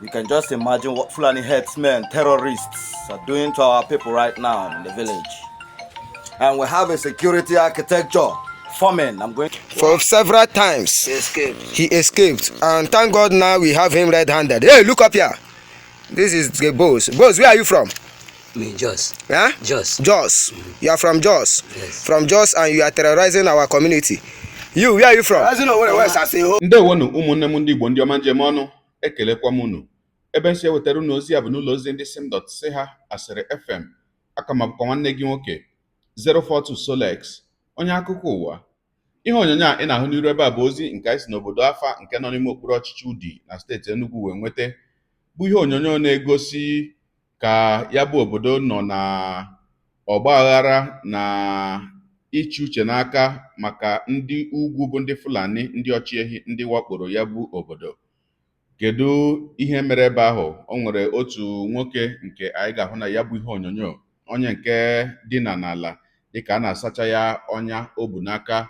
You can just imagine what Fulani herdsmen, terrorists, are doing to our people right now in the village. And we have a security architecture forming. I'm going For several times He escaped. He escaped, and thank God now we have him red-handed. Hey, look up here. This is the boss. Boss, where are you from? Me, Jos. Huh? Jos. Jos. You are from Jos? Yes. From Jos, and you are terrorizing our community. You, where are you from? Ndewonu ụmụnne m ndị Igbo, ndị ọma njem ọnụ, ekelekwa m unu. Ebe nsi ewetara unu ozi a bụ n'ụlọ ozi ndị sim dot si ha asịrị FM. Aka m abụkwa nwanne gị nwoke 042 Solex, onye akụkọ ụwa. Ihe onyonyo a ị na-ahụ n'iru ebe a bụ ozi nke anyị si n'obodo Afa nke nọ n'ime okpuru ọchịchị Udi na steeti Enugu wee nweta, bụ ihe onyonyo na-egosi ka ya bụ obodo nọ na ọgba aghara na ịchị uche n'aka maka ndị ugwu bụ ndị Fulani, ndị ọchịehi, ndị wakporo ya bụ obodo. Kedu ihe mere ebe ahụ? O nwere otu nwoke nke anyị ga-ahụ na ya bụ ihe onyonyo, onye nke dina n'ala dịka a na-asacha ya ọnya o bu n'aka,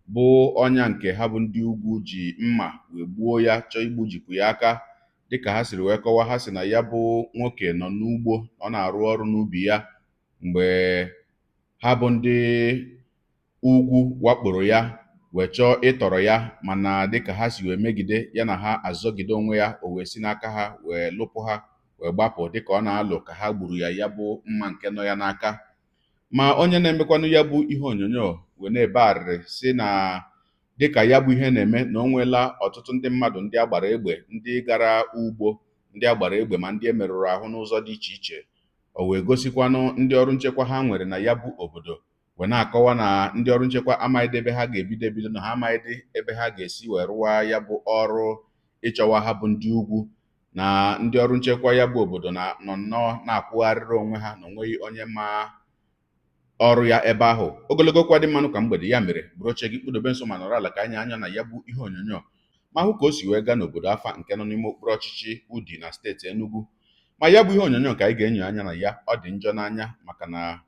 bụ ọnya nke ha bụ ndị ugwu ji mma wee gbuo ya, chọọ igbujipụ ya aka. Dịka ha siri wee kọwaa, ha sị na ya bụ nwoke nọ n'ugbo, ọ na-arụ ọrụ n'ubi ya mgbe ha bụ ndị ugwu wakporo ya wee chọọ ịtọrọ ya. Mana dịka ha si wee megide ya na ha azọgide onwe ya, o wee si n'aka ha wee lụpụ ha wee gbapụ. Dịka ọ na-alụ ka ha gburu ya, ya bụ mma nke nọ ya n'aka. Ma onye na-emekwanụ ya bụ ihe onyonyo wee na-ebe arịrị si na dịka ya bụ ihe na-eme, na o nweela ọtụtụ ndị mmadụ ndị agbara egbe, ndị gara ugbo, ndị agbara egbe, ma ndị e merụrụ ahụ n'ụzọ dị iche iche. O wee gosikwanụ ndị ọrụ nchekwa ha nwere na ya bụ obodo, wee na-akọwa na ndị ọrụ nchekwa amaghịdị ebe ha ga-ebido ebido, na ha amaghịdị ebe ha ga-esi wee rụwa ya bụ ọrụ ịchọwa ha bụ ndị ugwu. Na ndị ọrụ nchekwa ya bụ obodo na nọ nnọọ na-akwụgharịrị onwe ha, na onweghị onye ma ọrụ ya ebe ahụ. Ogologo okwu dị mmanụ ka mgbede ya mere bụrụ oche gị kpụdobe nso ma nọrọ ala ka anyị anya na ya bụ ihe onyonyo ma hụ ka o si wee gaa n'obodo Afa nke nọ n'ime okpuru ọchịchị Udi na steeti Enugu. Ma ya bụ ihe onyonyo ka anyị ga-enyo anya na ya, ọ dị njọ n'anya maka na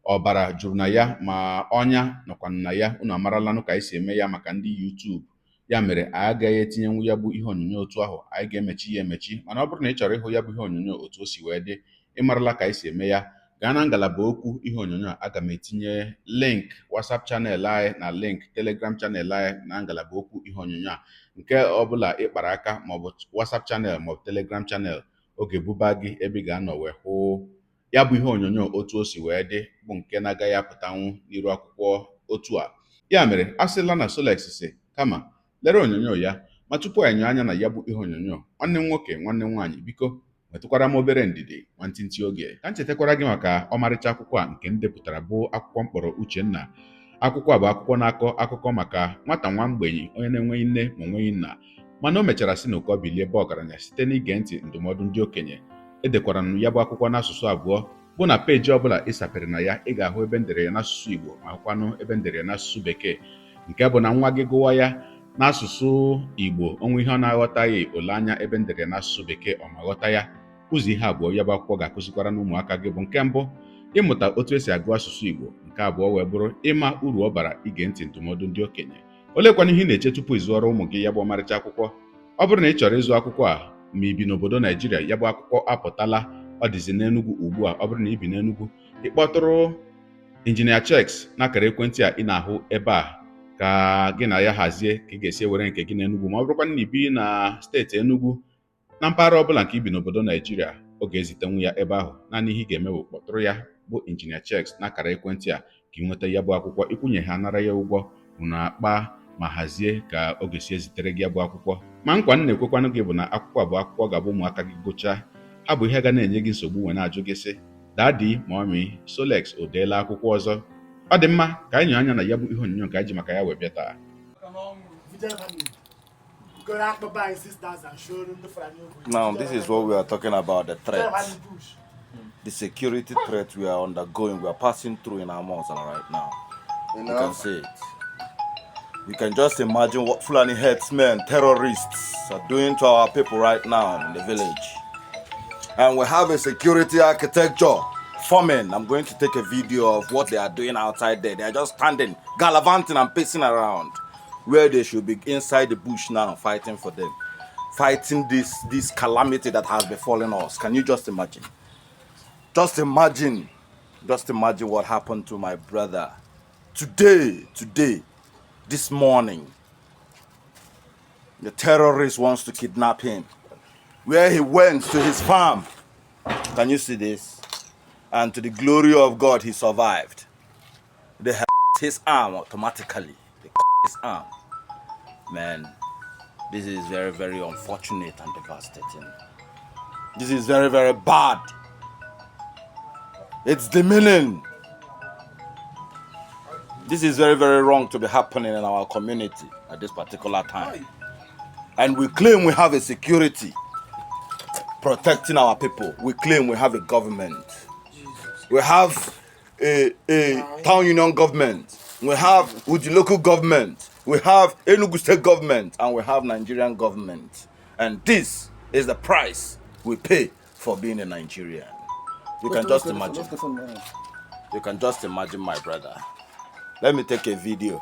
ọbara juru na ya, ma ọnya nọkwa na ya. Unu amaralanụ ka anyị si eme ya maka ndị YouTube, ya mere anyị agaghị etinyenwu ya bụ ihe onyonyo otu ahụ, anyị ga-emechi ya emechi. Mana ọ bụrụ na ị chọrọ ịhụ ya bụ ihe onyonyo otu o si wee dị, ịmarala ka anyị si eme ya, gaa na ngalaba okwu ihe onyonyo a. Aga m etinye link WhatsApp channel anyị na link Telegram channel anyị na ngalaba okwu ihe onyonyo a. Nke ọbụla ị kpara aka, maọbụ WhatsApp channel maọbụ Telegram channel, ọ ga-ebuba gị ebe ị ga-anọ wee hụ ya bụ ihe onyonyo otu o si wee dị, bụ nke na-agaghị apụtanwu n'iru akwụkwọ otu a. Ya mere a sịla na Solex si kama lere onyonyo ya. Ma tupu anyị anya na ya bụ ihe onyonyo, nwanne m nwoke, nwanne m nwaanyị, biko nwetụkwara m obere ndidi nwantịntị oge ka m chetakwara gị maka ọmarịcha akwụkwọ a nke m depụtara, bụ akwụkwọ mkpọrọ Uchenna. Akwụkwọ a bụ akwụkwọ na-akọ akụkọ maka nwata nwa mgbenyi, onye na-enweghị nne ma onweghị nna, mana o mechara si n'ụkọ bilie ebe ọgaranya site n'ige ntị ndụmọdụ ndị okenye. Edekwara m ya bụ akwụkwọ n'asụsụ abụọ, bụ na peji ọbụla ị sapere na ya, ị ga-ahụ ebe ndere ya n'asụsụ Igbo ma hụkwanụ ebe ndere ya n'asụsụ Bekee, nke bụ na nwa gị gụwa ya n'asụsụ Igbo, onwe ihe ọ na-aghọtaghị, ole anya ebe ndere ya n'asụsụ Bekee, ọ ma ghọta ya. Ụzọ ihe abụọ ya bụ akwụkwọ ga-akụzikwara n'ụmụaka gị bụ: nke mbụ, ịmụta otu esi agụ asụsụ Igbo; nke abụọ wee bụrụ ịma uru ọ bara ige ntị ndụmọdụ ndị okenye. Oleekwana ihe ị na-eche tupu ị zụọrọ ụmụ gị ya bụ ọmarịcha akwụkwọ? Ọ bụrụ na ị chọrọ ịzụ akwụkwọ a ma ị bi n'obodo Naijiria, ya bụ akwụkwọ apụtala, ọ dịzi n'Enugu ugbu a. Ọ bụrụ na ị bi n'Enugu, ị kpọtụrụ Injinia Checks n'akara ekwentị a ị na-ahụ ebe a ka gị na ya hazie ka ị ga-esi ewere nke gị n'Enugu. Ma ọ bụrụkwa na ibi na steeti Enugu, na mpaghara ọbụla nke ibi n'obodo Naijiria, ọ ga-ezitenwu ya ebe ahụ. Naanị ihe ị ga-eme bụ kpọtụrụ ya bụ Injinia Checks n'akara ekwentị a ka ị nweta ya bụ akwụkwọ. Ịkwụnye ha nara ya ụgwọ, unu akpa ma hazie ka ọ ga-esi ezitere gị ya bụ akwụkwọ. Ma nkwa m na-ekwekwanụ gị bụ na akwụkwọ a bụ akwụkwọ ga-abụ ụmụaka gị gụchaa ha, bụ ihe ga na-enye gị nsogbu wee na-ajụ gị sị, "Daddy, Mommy, Solex o deela akwụkwọ ọzọ?" Ọ dị mma, ka anyị nyoo anya na ya bụ ihe onyonyo nke anyị ji maka ya wee bịa taa. Goro akpụba anyị 6,000 shoro ndị Fulani ogbe. Now, this is what we are talking about, the threat, Bush. The security threat we are undergoing, we are passing through in Amozara right now. You can see it. You can just imagine what Fulani herdsmen, terrorists, are doing to our people right now in the village. And we have a security architecture forming. I'm going to take a video of what they are doing outside there. They are just standing, gallivanting and pacing around where they should be inside the bush now fighting for them. Fighting this calamity that has befallen us. Can you just imagine? Just imagine. Just imagine what happened to my brother today, this morning. The terrorist wants to kidnap him. Where he went to his farm. Can you see this? And to the glory of God, he survived. They had his arm automatically. They cut his arm. Man, this is very, very unfortunate and devastating. This is very, very bad. It's demeaning. This is very, very wrong to be happening in our community at this particular time. And we claim we have a security protecting our people. We claim we have a government. We have a town union government. We have Udi local government. We have Enugu state government. And we have Nigerian government. And this is the price we pay for being a Nigerian. You can just imagine. You can just imagine, my brother. Let me take a video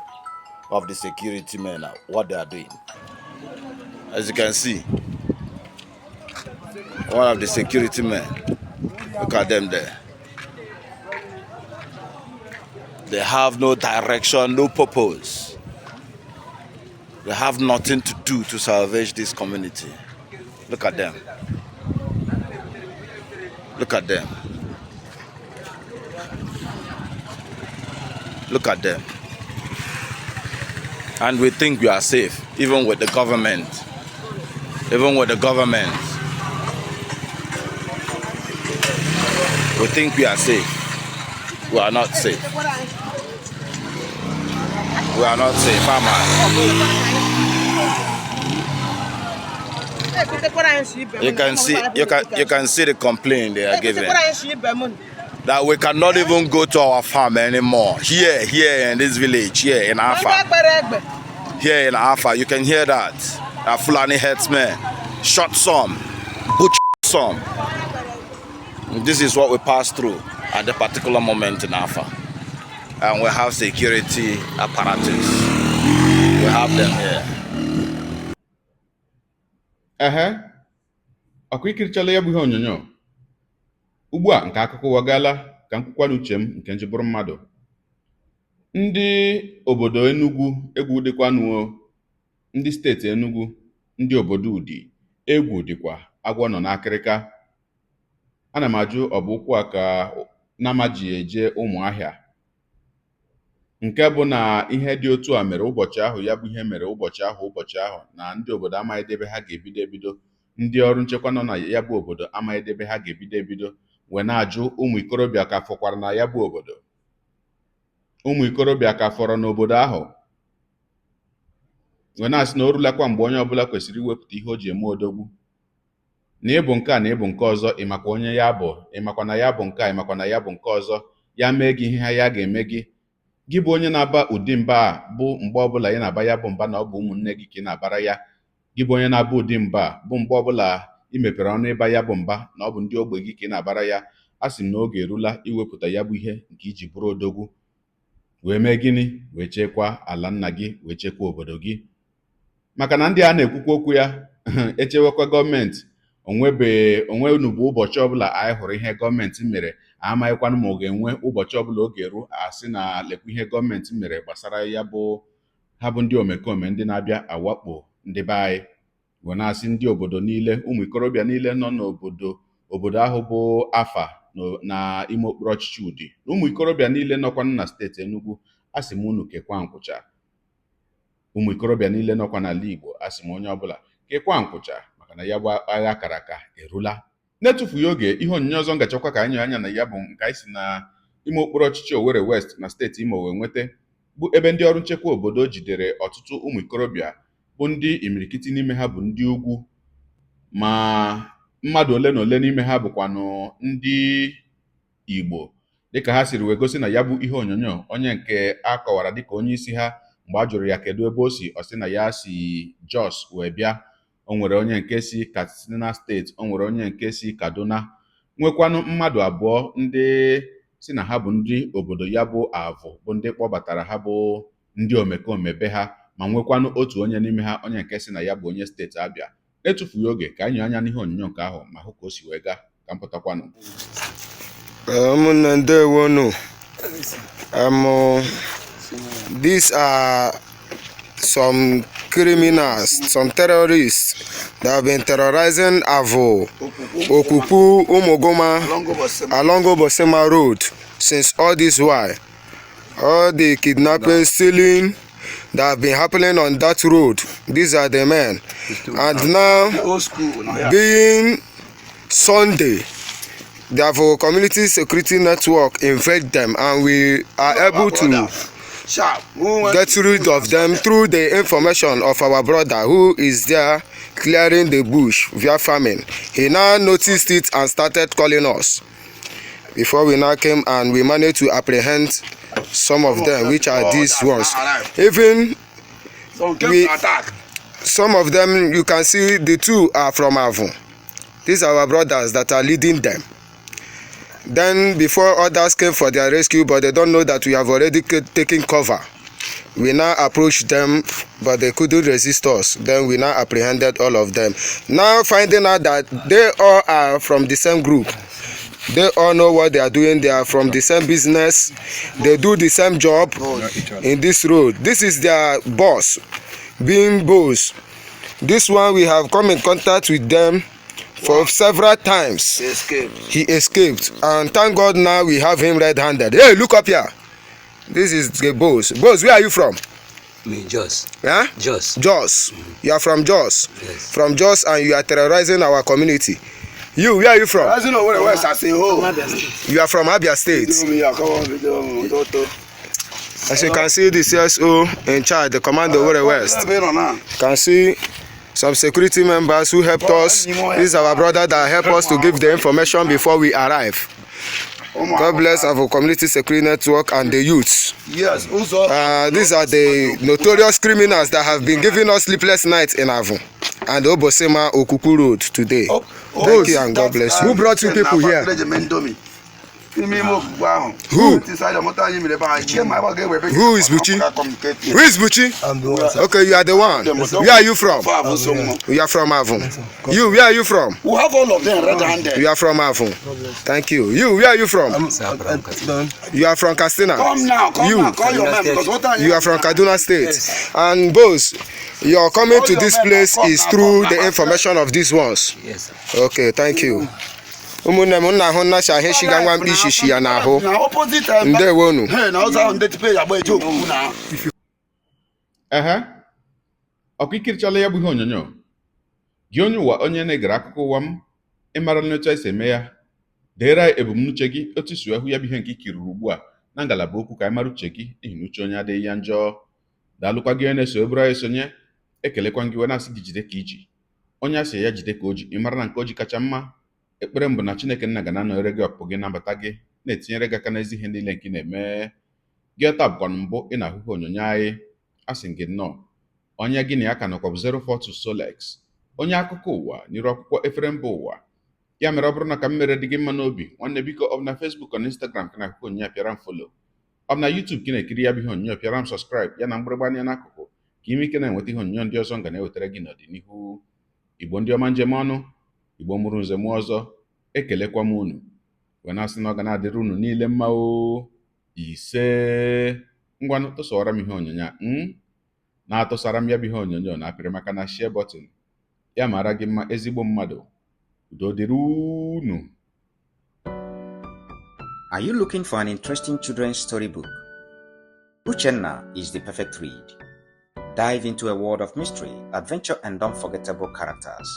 of the security men, what they are doing. As you can see, one of the security men, look at them there. They have no direction, no purpose. They have nothing to do to salvage this community. Look at them. Look at them. Look at them. And we think we are safe, even with the government. Even with the government. We think we are safe. We are not safe. We are not safe, am I? You can see the complaint they are giving. That we cannot even go to our farm anymore. Here in this village, here in Afa. Here in Afa, you can hear that. A Fulani herdsmen shot some, butchered some. This is what we pass through at the particular moment in Afa. And we have security apparatus. We have them here. Ehe, ọkwa ikirichala ya bụ ihe onyonyo ugbu a nke akụkọ ụwa gaala ka m kwukwa n'uche m nke nji bụrụ mmadụ. Ndị obodo Enugu, egwu dịkwanuo. Ndị steeti Enugu, ndị obodo Udi, egwu dịkwa. Agwọ nọ n'akịrịka. Ana m ajụ, ọ bụ ụkwụ a ka nama ji eje Ụmụahịa, nke bụ na ihe dị otu a mere ụbọchị ahụ? Ya bụ ihe mere ụbọchị ahụ na ndị obodo amaghị ebe ha ga-ebido ebido. Ndị ọrụ nchekwa nọ na ya bụ obodo amaghị ebe ha ga-ebido ebido, wee na-ajụ, ụmụ ikorobịa ka fọkwara na ya bụ obodo? Ụmụ ikorobịa ka fọrọ n'obodo ahụ? Wee na-asị na o rulakwa mgbe onye ọbụla kwesịrị iwepụta ihe o ji eme odogwu, na ịbụ nke a na ịbụ nke ọzọ. Ịmakwa onye ya bụ, ịmakwa na ya bụ nke a, ịmakwa na ya bụ nke ọzọ. Ya mee gị ihe ha ya ga-eme gị, gị bụ onye na-aba ụdị mba a, bụ mgbe ọbụla ị na-aba ya bụ mba na ọ bụ ụmụnne gị ka ị na-abara ya. Gị bụ onye na-aba ụdị mba a, bụ mgbe ọbụla ị mepere ọnụ ịba ya bụ mba na ọ bụ ndị ogbe gị ka ị na-abara ya. A sị m na oge erula iwepụta ya bụ ihe nke iji bụrụ odogwu, wee mee gịnị? Wee chekwaa ala nna gị, wee chekwaa obodo gị, maka na ndị a na-ekwukwa okwu ya echewekwa gọọmenti onwebe onwe unu bụ ụbọchị ọbụla anyị hụrụ ihe gọọmenti mere, amaghịkwanụ ma ọ ga-enwe ụbọchị ọbụla oge eru asị na lekwa ihe gọọmenti mere gbasara ya bụ ha bụ ndị omekome, ndị na-abịa awakpo ndị be anyị. Wee na-asị ndị obodo niile, ụmụ ikorobịa niile nọ n'obodo obodo ahụ bụ Afa na ime okpuru ọchịchị Udi, na ụmụ ikorobịa niile nọkwanụ na steeti Enugu, asị m unu kekwa nkwụcha. Ụmụ ikorobịa niile nọkwa n'ala Igbo, asị m onye ọbụla kekwa nkwụcha, maka na ya bụ agha kara aka erula. Na-etufughị oge, ihe onyonyo ọzọ ngachakwa ka anyị anya na ya bụ nke anyị si na ime okpuru ọchịchị Owerri West na steeti Imo wee nweta, bụ ebe ndị ọrụ nchekwa obodo jidere ọtụtụ ụmụ ikorobịa, bụ ndị imirikiti n'ime ha bụ ndị ugwu, ma mmadụ ole na ole n'ime ha bụkwanụ ndị Igbo, dịka ha siri wee gosi na ya bụ ihe onyonyo. Onye nke a kọwara dịka onye isi ha, mgbe a jụrụ ya kedu ebe o si, ọ sị na ya si Jos wee bịa. O nwere onye nke si Katsina Steeti, o nwere onye nke si Kaduna, nwekwanụ mmadụ abụọ ndị si na ha bụ ndị obodo ya bụ Avụ, bụ ndị kpọbatara ha bụ ndị omekome be ha, ma nwekwanụ otu onye n'ime ha, onye nke si na ya bụ onye steeti Abịa. Na-etufughị oge, ka anyị anya n'ihe onyonyo nke ahụ ma hụ ka o si wee gaa. Ka m pụtakwanụ. Ụmụnne, ndewonu. These are some criminals, some terrorists that have been terrorizing Avo, Okuku, Umugoma, along Obosema Road since all this while. All the kidnapping, stealing that have been happening on that road, these are the men. And now, being Sunday, the Avo Community Security Network invade them, and we are able to get rid of them through the information of our brother who is there clearing the bush via farming. He now noticed it and started calling us. Before we now came and we managed to apprehend some of them, which are these ones. Even we, some of them, you can see the two are from Avon. These are our brothers that are leading them. Then before others came for their rescue, but they don't know that we have already taken cover. We now approached them, but they couldn't resist us. Then we now apprehended all of them. Now finding out that they all are from the same group. They all know what they are doing. They are from the same business. They do the same job in this road. This is their boss, being boss. This one, we have come in contact with them for several times. Escaped. He escaped, and thank God now we have him red-handed. Hey, look up here. This is the boss. Boss, where are you from? Me, Jos. Huh? Jos. Jos. You are from Jos. Yes. From Jos, and you are terrorizing our community. You, where are you from? Rising over the west, I say, oh. You are from Abia State. As you can see, the CSO in charge, the commander over the west. You can see some security members who helped us. This is our brother that helped us to give the information before we arrive. God bless our Community Security Network and the youths. Yes, These are the notorious criminals that have been giving us sleepless nights in Avon and Obosema Okuku Road today. Thank you and God bless you. Who brought you people here? Who? Who is Buchi? Who is Buchi? I'm the one, sir. Okay, you are the one. Where are you from? You are from Avon. You, where are you from? We have all of them red-handed. You are from Avon. Thank you. You, where are you from? You are from Katsina. Come now, come You. now, call your men because what are You are from Kaduna State. And both, your coming to this place is through the information of these ones. Yes, sir. Okay, thank you. Ụmụnne m, nna ahụ nnacha ahụ eshiga nwa mkpi ishishi ya n'ahụ. Na opposite. Ndewonu. Hey, na ụzọ ahụ ndị tupu ya agba eji okwu na. Ehe, ọkụ ikirichala ya bụ ihe onyonyo. Gị onye ụwa, onye na-egere akụkọ ụwa m, ịmara n'otu anyị si eme ya, deere anyị ebumnuche gị, otu isi wee hụ ya bụ ihe nke ikiriri ugbu a na ngalaba okwu, ka anyị mara uche gị, n'ihi na uche onye adịghị ya njọ. Daalụkwa gị onye na-eso eburu anyị sonye. Ekelekwa gị wee na-asị gị jide ka iji. Onye a sị ya jide ka o ji, ịmara na nke o ji kacha mma. Ekpere m bụ na Chineke nna ga na-anọnyere gị, ọpụpụ gị, nabata gị, na-etinyere gị aka n'ezi ihe niile nke ị na-eme. Gị taa bụkwanụ mbụ ị na-ahụ ihe onyonyo anyị, a sị gị nnọọ. Onye gị na ya ka nọkwa bụ 042 Solex, onye akụkọ ụwa n'iru akwụkwọ efere mba ụwa. Ya mere, ọ bụrụ na ka m mere dị gị mma n'obi, nwanne, biko, ọ bụ na Facebook, na Instagram ka na-akụkọ onyonyo a, pịara m follow. Ọ bụ na YouTube ka ị na-ekiri ya bụ ihe onyonyo, pịara m subscribe ya na mgbịrịgba anya n'akụkụ, ka ime ike na-enweta ihe onyonyo ndị ọzọ m ga na-ewetara gị n'ọdịnihu. Igbo ndị ọma, njem ọnụ, Igbo mụrụ nze mụọ ọzọ, ekelekwa m unu wee na-asị na ọ ga na-adịrị unu niile mma o. Ise. Ngwanụ, tụsawara m ihe onyonyo a na-atụsara m ya bụ ihe onyonyo na apịrị maka na share button ya. Mara gị mma, ezigbo mmadụ. Udo dịrị unu. Are you looking for an interesting children's storybook? Uchenna is the perfect read. Dive into a world of mystery, adventure, and unforgettable characters.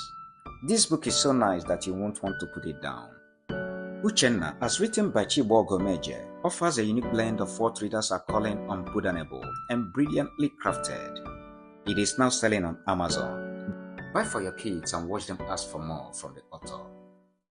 This book is so nice that you won't want to put it down. Uchenna, as written by Chibo Gomeje, offers a unique blend of what readers are calling unputdownable and brilliantly crafted. It is now selling on Amazon. Buy for your kids and watch them ask for more from the author.